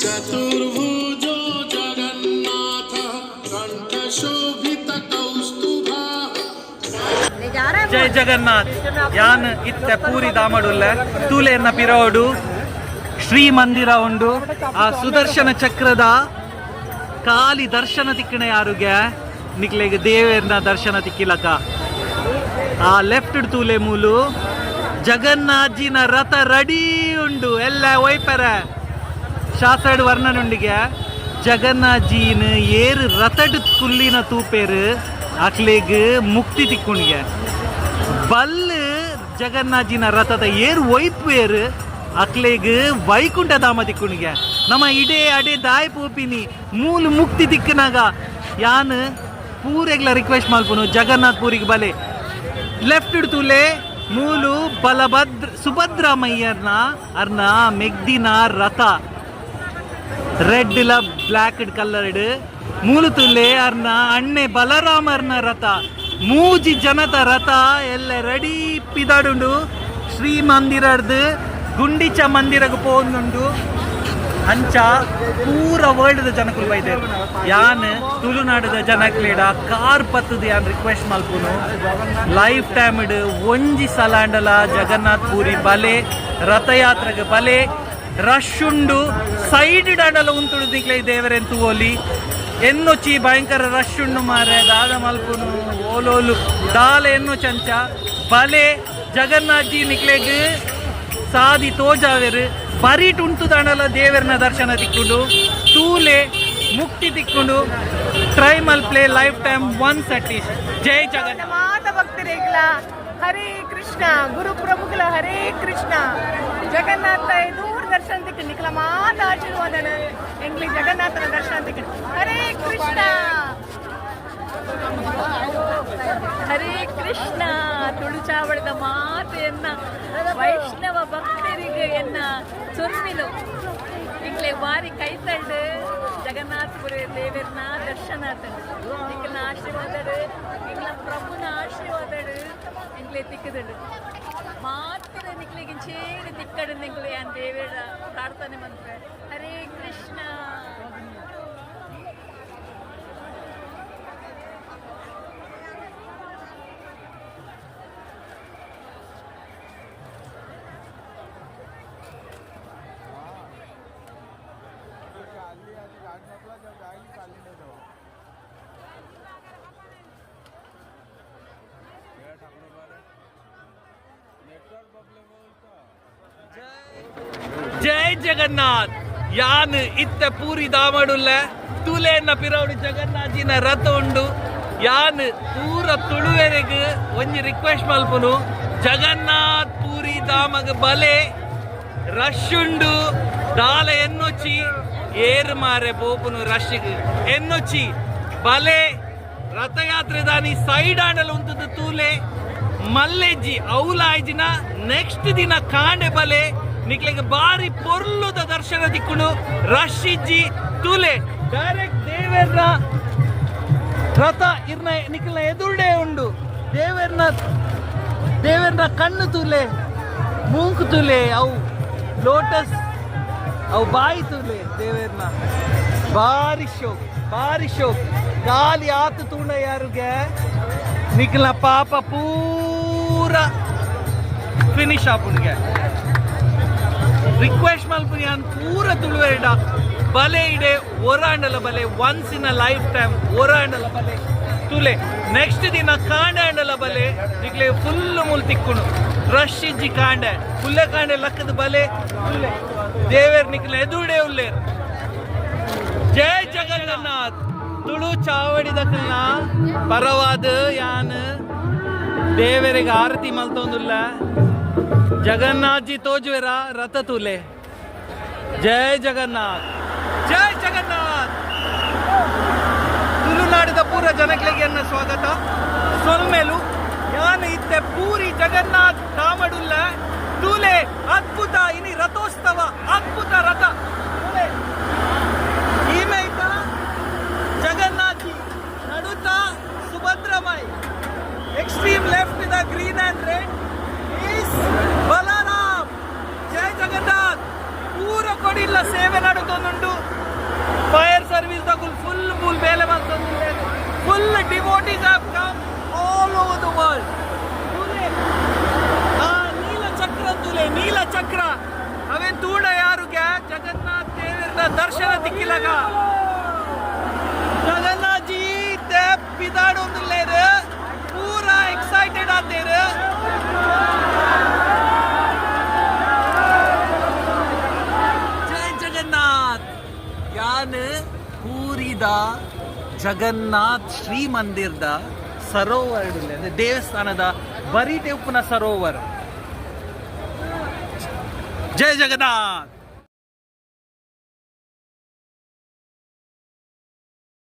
ಚತುರ್ಭುಜೋ ಜಗನ್ನಾಥ ಕಂಠಶೋಭಿತ ಕೌಸ್ತುಭ. ಜೈ ಜಗನ್ನಾಥ್. ಯಾನ್ ಇತ್ತೆ ಪೂರಿ ದಾಮಡುಲ್ಲ. ತೂಲೆಯನ್ನ ಪಿರೋಡು ಶ್ರೀ ಮಂದಿರ ಉಂಡು. ಆ ಸುದರ್ಶನ ಚಕ್ರದ ಕಾಲಿ ದರ್ಶನ ತಿಕ್ಕಣ ಯಾರುಗೆ ನಿಕ್ಲೆಗ್ ದೇವೇರ್ನ ದರ್ಶನ ತಿಕ್ಕಿಲಕ. ಆ ಲೆಫ್ಟ್ ತೂಲೆ, ಮೂಲು ಜಗನ್ನಾಥ್ಜಿನ ರಥ ರೆಡಿ ಉಂಡು. ಎಲ್ಲ ಒಯ್ಪೆರೆ ಶಾಸಡ್ ವರ್ಣನುಂಡಿಗೆ. ಜಗನ್ನಾಥ್ಜಿನ ಏರು ರಥಡ್ ಕುಲ್ಲಿನ ತೂಪೇರು, ಅಕ್ಲೆಗ್ ಮುಕ್ತಿ ತಿಕ್ಕುಣಿಗೆ. ಬಲ್ಲು ಜಗನ್ನಾಥಜಿನ ರಥದ ಏರು ಒಯ್ಪೇರು, ಅಕ್ಲೆಗ್ ವೈಕುಂಠ ಧಾಮ ತಿಕ್ಕುಣಿಗೆ. ನಮ್ಮ ಇಡೇ ಅಡೆ ದಾಯ್ ಪೋಪಿನಿ, ಮೂಲು ಮುಕ್ತಿ ತಿಕ್ಕನಾಗ. ಯಾನ್ ಪೂರೆಗ್ಲ ರಿಕ್ವೆಸ್ಟ್ ಮಲ್ಪುನು, ಜಗನ್ನಾಥ್ ಪೂರಿಗೆ ಬಲೆ. ಲೆಫ್ಟ್ ತೂಲೆ, ಮೂಲು ಬಲಭದ್ರ ಸುಭದ್ರಮಯ್ಯರ್ನ ಅರ್ನ ಮೆಗ್ದಿನ ರಥ, ರೆಡ್ ಲ ಬ್ಲ್ಯಾಕ್ ಕಲರ್ಡ್. ಮೂಲು ತುಲೆ ಅರ್ನ ಅಣ್ಣೆ ಬಲರಾಮರ್ನ ರಥ. ಮೂಜಿ ಜನತ ರಥ ಎಲ್ಲ ರೆಡಿ ಪಿದಾಡುಂಡು. ಶ್ರೀ ಮಂದಿರರ್ದು ಗುಂಡಿಚ ಮಂದಿರಗ್ ಪೋಂದುಂಡು. ಅಂಚ ಪೂರ ವರ್ಲ್ಡ್ ಜನಕುಲು ಬೈದೆರ್. ಯಾನ್ ತುಳುನಾಡದ ಜನಕ್ಲೆಡ ಕಾರ್ ಪತ್ತದ ಯಾನ್ ರಿಕ್ವೆಸ್ಟ್ ಮಲ್ಪುನು, ಲೈಫ್ ಟೈಮ್ ಒಂಜಿ ಸಲಾಂಡಲ ಜಗನ್ನಾಥ್ ಪೂರಿ ಬಲೆ, ರಥಯಾತ್ರೆಗೆ ಬಲೆ. ರಶ್ ಉಂಡು, ಸೈಡ್ ಡಾಂಡಲ ಉಂತುಡು ನಿಕ್ಲೆ ದೇವರೆನ್ ತೂವೊಲಿ. ಎನ್ನೊಚಿ ಭಯಂಕರ ರಶ್ ಉಂಡು ಮಾರೆ, ದಾದ ಮಲ್ಪುನು? ಓಲೋಲು ದಾಲ ಎನ್ನು ಚಂಚ ಬಲೆ. ಜಗನ್ನಾಥ್ಜಿ ನಿಕ್ಲೆಗ್ ಸಾದಿ ತೋಜಾವೆರು. ಬರೀಟ್ ಉಂಟು ದಾಂಡಲ ದೇವರನ ದರ್ಶನ ತಿಕ್ಕುಂಡು. ತೂಲೆ, ಮುಕ್ತಿ ತಿಕ್ಕುಂಡು. ಟ್ರೈ ಮಲ್ಪ್ಲೆ life time once at least. ಜೈ ಜಗನ್ನಾಥ. ಮಾತ ಭಕ್ತರಿಗ್ಲ ಹರೇ ಕೃಷ್ಣ. ಗುರು ಪ್ರಭುಗಳ ಹರೇ ಕೃಷ್ಣ. ಜಗನ್ನಾಥ ದೂರ ದರ್ಶನ ತಿಕ್ಕ ನಿಕ್ಲ ಮಾತ ಆಶೀರ್ವಾದನ ಎಂಗ್ಲಿ ಜಗನ್ನಾಥನ ದರ್ಶನ ತಿಕ್ಕ. ಹರೇ ಕೃಷ್ಣ. ಹರೇ ಕೃಷ್ಣ. ತುಳುಚಾವಳದ ಮಾತೆಯನ್ನ ವೈಷ್ಣವ ಭಕ್ತರಿಗೆ ಎನ್ನ ಸೊಲ್ಮೆಲು. ಇಂಕ್ಲೆ ಬಾರಿ ಕೈತಲ್ಡ್ ಜಗನ್ನಾಥಪುರಿ ದೇವರ್ನ ದರ್ಶನ ಆತಂಡ್. ನಿಕ್ಲೆನ ಆಶೀರ್ವಾದಡು, ಇಂಕ್ಲ ಪ್ರಭುನ ಆಶೀರ್ವಾದಡು ಇಂಕ್ಲೆ ತಿಕ್ಕದುಂಡು. ಮಾತ್ರ ನಿಕ್ಲೆಗೆ ಚೇರಿ ತಿಕ್ಕಡು ನಿಕ್ಲೆ ಯಾನ್ ದೇವೇರ ಪ್ರಾರ್ಥನೆ ಮಂತ್ರೆ. ಹರೇ ಕೃಷ್ಣ. ಜೈ ಜಗನ್ನಾಥ್. ಯಾನ್ ಇತ್ತೆ ಪೂರಿ ದಾಮಡುಲ್ಲ. ತುಲೆಯನ್ನ ಪಿರೌಡು ಜಗನ್ನಾಥಿನ ರಥ ಉಂಡು. ಯಾನ್ ಪೂರ ತುಳುವೆರೆಗ್ ಒಂಜಿ ರಿಕ್ವೆಸ್ಟ್ ಮಲ್ಪುನು, ಜಗನ್ನಾಥ್ ಪೂರಿ ಧಾಮಗ್ ಬಲೆ. ರಶ್ ಉಂಡು, ದಾಲ ಎನ್ನೊಚ್ಚಿ. ಏರು ಮಾರೆ ಪೋಪುನು ರಶ್ಗೆ? ಎನ್ನೊಚ್ಚಿ, ಬಲೆ. ರಥಯಾತ್ರೆ ದಾನಿ ಸೈಡ್ ಆಂಡಲ ಉಂತುದು ತೂಲೆ. ಮಲ್ಲೆಜ್ಜಿ ಔಲಾಯ್ಜಿನ ನೆಕ್ಸ್ಟ್ ದಿನ ಕಾಂಡೆ ಬಲೆ. ನಿಕ್ಲೆಗ್ ಬಾರಿ ಪೊರ್ಲುದ ದರ್ಶನ ದಿಕ್ಕುಂಡು. ರಶ್ ಇಜ್ಜಿ. ತೂಲೆ, ಡೈರೆಕ್ಟ್ ದೇವೆರ್ನ ರಥ ಇರ್ನ ನಿಕ್ಲೆನ ಎದುರುಡೆ ಉಂಡು. ದೇವೆರ್ನ ದೇವೆರ್ನ ಕಣ್ಣು ತೂಲೆ, ಮೂಂಕು ತೂಲೆ, ಅವು ಲೋಟಸ್, ಅವು ಬಾಯಿ ತೂಲೆ ದೇವೆರ್ನ. ಬಾರಿ ಶೋಕ್, ಬಾರಿ ಶೋಕ್. ಗಾಲಿ ಆತು ತೂಣ ಯಾರುಗೆ ನಿಕ್ಲ ಪಾಪ ಪೂರ ಫಿನಿಶ್ ಆಪುಣಿಗೆ. ರಿಕ್ವೆಸ್ಟ್ ಮಲ್ಪುನಿ ಯಾನ್ ಪೂರ ತುಳುವೆರ್ಡ, ಬಲೆ ಇಡೆ. ಒರಾಂಡಲ ಬಲೆ, once in a life time ಒರಾಂಡಲ ಬಲೆ. ತುಲೆ, ನೆಕ್ಸ್ಟ್ ದಿನ ಕಾಂಡೆ ಆಂಡಲ ಬಲೆ. ನಿಕ್ಲೆ ಫುಲ್ ಮುಲ್ ತಿಕ್ಕುನು, ರಶ್ ಇಜ್ಜಿ ಕಾಂಡೆ. ಫುಲ್ಲೆ ಕಾಂಡೆ ಲಕ್ಕದ ಬಲೆ. ಫುಲ್ಲೆ ದೇವೇರ್ ನಿಕ್ಲೆ ಎದುರುಡೆ ಉಲ್ಲೇರ್. ಜೈ ಜಗನ್ನಾಥ್. ತುಳು ಚಾವಡಿದಕಲ್ನ ಪರವಾದ ಯಾನ್ ದೇವರಿಗೆ ಆರತಿ ಮಲ್ತೊಂದುಲ್ಲ. ಜಗನ್ನಾಥ್ಜಿ ತೋಜುವೆರ, ರಥ ತುಲೆ. ಜೈ ಜಗನ್ನಾಥ್, ಜೈ ಜಗನ್ನಾಥ್. ತುಳುನಾಡಿದ ಪೂರ ಜನಗಳಿಗೆ ಎನ್ನ ಸ್ವಾಗತ, ಸೊಲ್ಮೆಲು. ಯಾನ್ ಇತ್ತೆ ಪೂರಿ ಜಗನ್ನಾಥ್ ಧಾಮಡುಲ್ಲ. ತೂಲೆ, ಅದ್ಭುತ ಇನಿ ರಥೋತ್ಸವ, ಅದ್ಭುತ ರಥ. ತೂಲೆ, ಈಮೈತ ಜಗನ್ನಾಥಿ, ನಡುತ ಸುಭದ್ರಮಾಯಿ, extreme left the green and red is Balaram. Jai Jagannath. ಪೂರ ಕೊಡಿಲ್ಲ ಸೇವೆ ನಡುತ್ತೊಂದುಂಡು. ಸರ್ವಿಸ್ ದಕುಲ್ ಫುಲ್ ಫುಲ್ ಬೇಲೆ ಮಲ್ತೊಂದುಲ್ಲೆರ್. Full devotees have come all over the world. ಆ ನೀಲ ಚಕ್ರ ತೂಲೆ, ನೀಲ ಚಕ್ರ. ಅವೇನ್ ತೂಡ ಯಾರುಗೆ ಜಗನ್ನಾಥ್ ದೇವರ ದರ್ಶನ ತಿಕ್ಕಿಲಗ. ಜಗನ್ನಾಥ್ ಜಿ ಇತ್ತೆ ಪಿದಾಡೊಂದುಲ್ಲೆರ್, ಪೂರ ಎಕ್ಸೈಟೆಡ್ ಆತೇರ್. ಜೈ ಜಗನ್ನಾಥ್. ಯಾನ್ ಪೂರಿದ ಜಗನ್ನಾಥ್ ಶ್ರೀ ಮಂದಿರದ ಸರೋವರ, ಅಂದ್ರೆ ದೇವಸ್ಥಾನದ ಬರಿಟೆ ಉಪ್ಪುನ ಸರೋವರ. ಜೈ ಜಗನ್ನಾಥ್.